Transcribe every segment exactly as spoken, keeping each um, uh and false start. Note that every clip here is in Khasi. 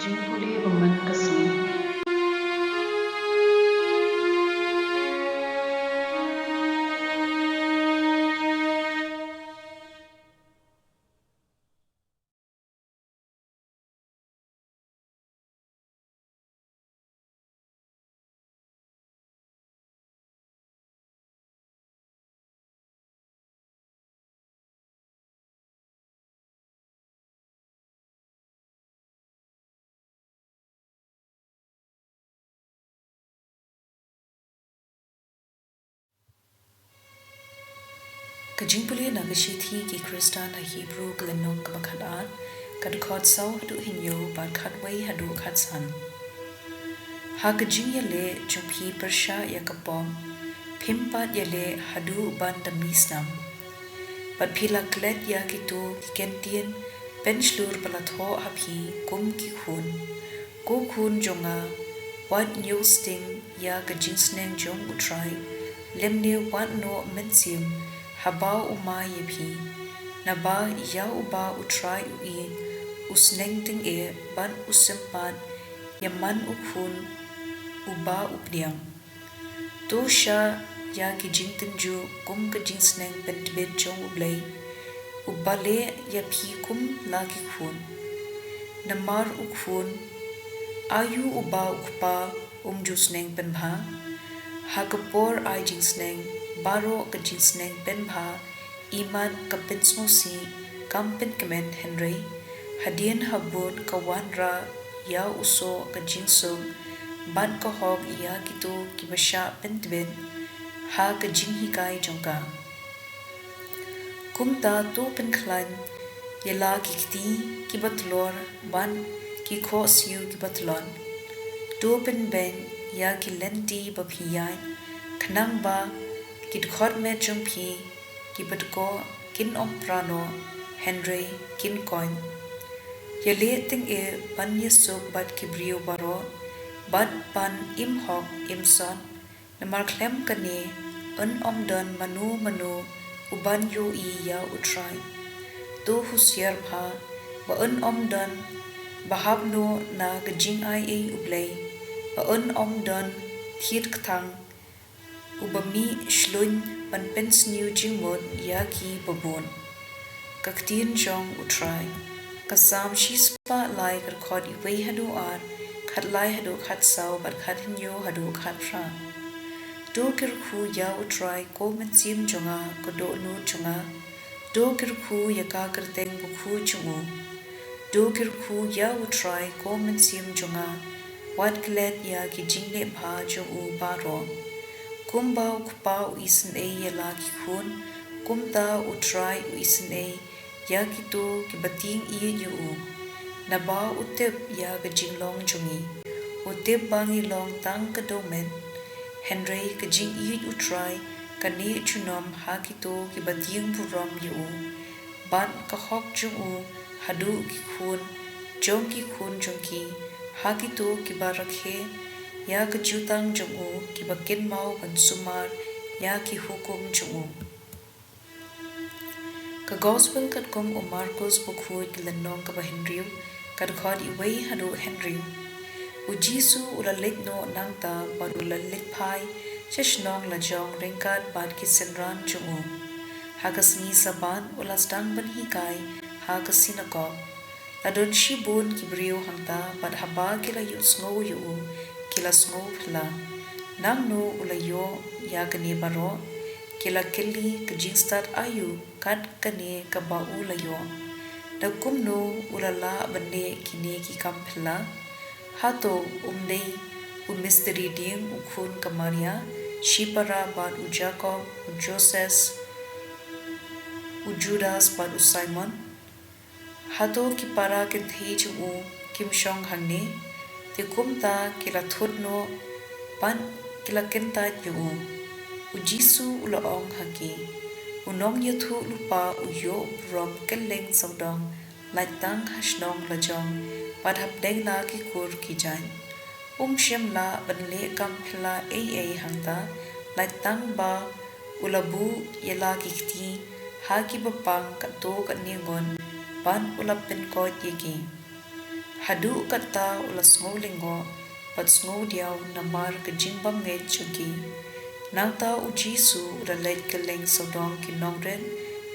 Jingpule ba man ka sngi. Ka jingpule na ka shithi ki Khristan ha Hebru ka lynnong kaba khatar, ka dkhot saw haduh hynñiew bad khatwei haduh khatsan. Ha ka jingïaleh jong phi pyrshah ïa ka pop, phim pat ïaleh haduh ban da mih snam. Bad phi la klet ïa kito ki kyntien pynshlur ba la thoh ha phi kum ki khun. Ko khun jong nga, wat ñiewsting ïa ka jingsneng jong U Trai, lymne wat noh mynsiem haba u mai ïa phi. Naba ïa uba U Trai u ïeit, u sneng tyngeh bad u sympat ïa man u khun uba u pdiang. To shah ïa ki jingtynjuh kum ka jingsneng pyntbit jong U Blei, uba leh ïa phi kum la ki khun. Namar u khun, aïu uba u kpa um ju sneng pynbha? Ha ka por ai jingsneng, baroh ka jingsneng pynbha imat ka pynsngewsih kam pynkmen, hynrei hadien habud ka wanrah ïa u soh ka jingsuk bad ka hok ïa kito kiba shah pyntbit ha ka jinghikai jong ka. Kumta to pynkhlaiñ ïa la ki kti kiba tlor bad ki khohsiew kiba tlot. To pynbeiñ ïa ki lynti ba phi ïaid, khnang ba ki dkhot met jong phi kiba dkoh kin ym pra noh, hynrei kin koit. Ïaleh tyngeh ban ïasuk bad ki briew baroh bad ban im hok im sot, namar khlem kane yn ym don mano mano uban ïohi ïa U Trai. To husiar bha ba yn ym don ba hap noh na ka jingai ei U Blei, ba yn ym don thied kthang uba mih shlur ban pynsniew jingmut ïa kiba bun. Ka ktien jong U Trai. Ka Salm shispah lai, ka dkhot iwei haduh ar, khatlai haduh khatsaw bad khathynñiew haduh khatphra. To kyrkhu ïa U Trai ko mynsiem jong nga, ko dohnud jong nga. To kyrkhu ïa ka kyrteng bakhuid jong u. To kyrkhu ïa U Trai ko mynsiem jong nga, wat klet ïa ki jingleh bha jong u baroh. Kumba u kpa u isynei ïa la ki khun, kumta U Trai u isynei ïa kito kiba tieng ïeit ïa u. Naba u tip ïa ka jinglong jong ngi, u tip ba ngi long tang ka dewmet. Hynrei ka jingïeit U Trai ka neh junom ha kito kiba tieng burom ïa u, bad ka hok jong u haduh ki khun jong ki khun jong ki, ha kito kiba rakhe ïa ka jutang jong u, kiba kynmaw ban sumar ïa ki hukum jong u. Ka Gospel katkum u Markos bakhuid, ka lynnong kaba hynriew, ka dkhot iwei haduh hynriew. U Jisu u la leit noh nangta bad u la leit phai sha shnong lajong ryngkat bad ki synran jong u. Ha ka sngi Sabbath u la sdang ban hikai ha ka sinagog. La don shibun ki briew hangta, bad haba ki la ïohsngew ïa u, ki la sngew phylla, nangno u la ïoh ïa kane baroh. Ki la kylli ka jingstad aïu kat kane kaba u la ïoh? Da kumno u la lah ban leh kine ki kam phylla? Hato um dei u mistri dieng, u khun ka Maria, shipara bad u Jakob, u Joses, u Judas bad u Simon? Hato ki para kynthei jong u kim shong hangne? Te kumta ki la thut noh bad ki la kyntait ïa u. U Jisu u la ong ha ki, u nongïathuhlypa u ïoh burom kylleng sawdong, lait tang ha shnong lajong bad hapdeng la ki kur ki jait. Um shym lah ban leh kam phylla ei ei hangta, lait tang ba u la buh ïa la ki kti ha kiba pang katto katne ngut bad u la pynkoit ïa ki. Haduh katta u la sngewlyngngoh bad sngewdiaw namar ka jingbymngeit jong ki. Nangta u Jisu u la leit kylleng sawdong ki nongrit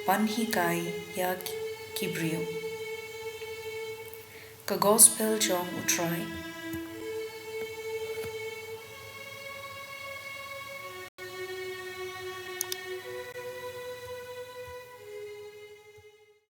ban hikai ïa ki briew. Ka Gospel jong u Trai.